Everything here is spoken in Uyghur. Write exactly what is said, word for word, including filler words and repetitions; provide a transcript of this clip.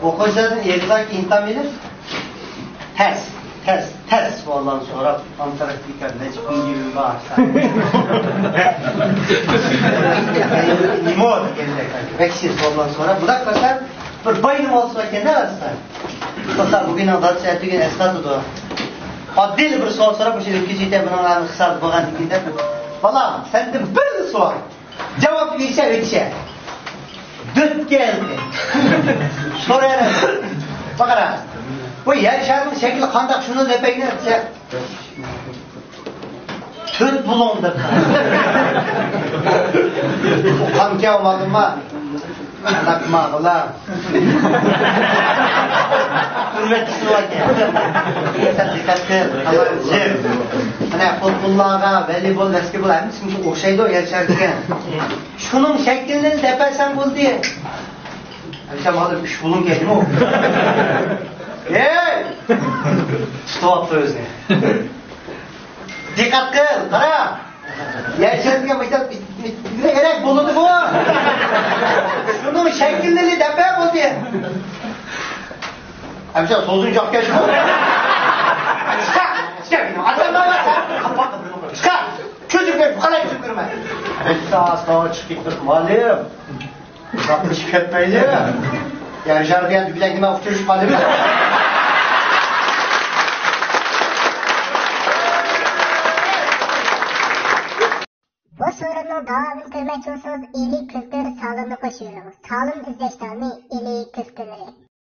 ئوقۇغۇچىلاردىن ئېغىزدىكى ئىمتىھان ئېلىپ، تەس، تەس، تەس سوئاللارنى سوراپ، ئانتاركتىكا نەچچە كۈن يېرى بار. نېمە دېگەندەك، بەك سوئاللارنى سوراپ، بۇنداق قىلسا، بىر باينىڭ ئالسا ئىكەن-دە، ئەسلى. قىلسا، بۈگۈننىڭ دادىسى ئەتىگۈن ئەسقاتىدۇ. ئاددىيلا بىر سوئال سوراپ، مۇشۇ ئۆتكۈزۈپ كېتەي، بۇنىڭ ھېسابى بولغاندىن كېيىن دەپ. بالام، سەندىن بىر سوئال. جاۋاب بېرىشە ئۆتىشە. دۆت كەلدى. سورايمەن. باققىلا. بۇ يەر شارىنىڭ شەكلى قانداق، شۇنى دەپ بەرگىن دېسە. تۆت بۇلۇڭ دەپ. قانكەن ئۇمادىما؟ قانداقما بۇلار؟ ھۆرمەتلىك بولۇۋاتىدۇ. سەن دىققەت قىل. ئانا، پۇتبوللارغا، ۋولېيبول، ۋاسكېتبول ھەممىسى ئوخشايدۇ، يەر شارى دېگەن. شۇنىڭ شەكلىنى دەپ بەرسەڭ بولدى. ئەمسە مانا ئۈچ بۇلۇڭ كەلدىمۇ؟ ھەي! تۇتۇۋاپتۇ ئۆزىنى. دىققەت قىل، قارا. يەر شارى دېگەن مۇشۇنداق بولىدىغۇ. شۇنىڭ شەكلىنى دەپ بەر بولدى. ئەمسە سوزۇنچاق كەلدىمۇ؟ چىقار! چىقار! چىقار! كۆزۈم كۆرۈپ، قاراي كۆزۈم كۆرمەي. ئاستا ئاستا چىقىپ كېتىپ، مۇئەللىم. ئۇزاقلىشىپ كەتمەيلى. يەر شارى دېگەن دۈگىلەك نېمە ئۇچرىشىپ قالدىمۇ؟ بۇ سورۇننىڭ داۋامىنى كۆرمەكچى بولسىڭىز، ئىلى كۈلتۈر سالونىنى قوشۇۋېلىڭ. سالون ئىزدەش نامى ئىلى كۈلتۈرى.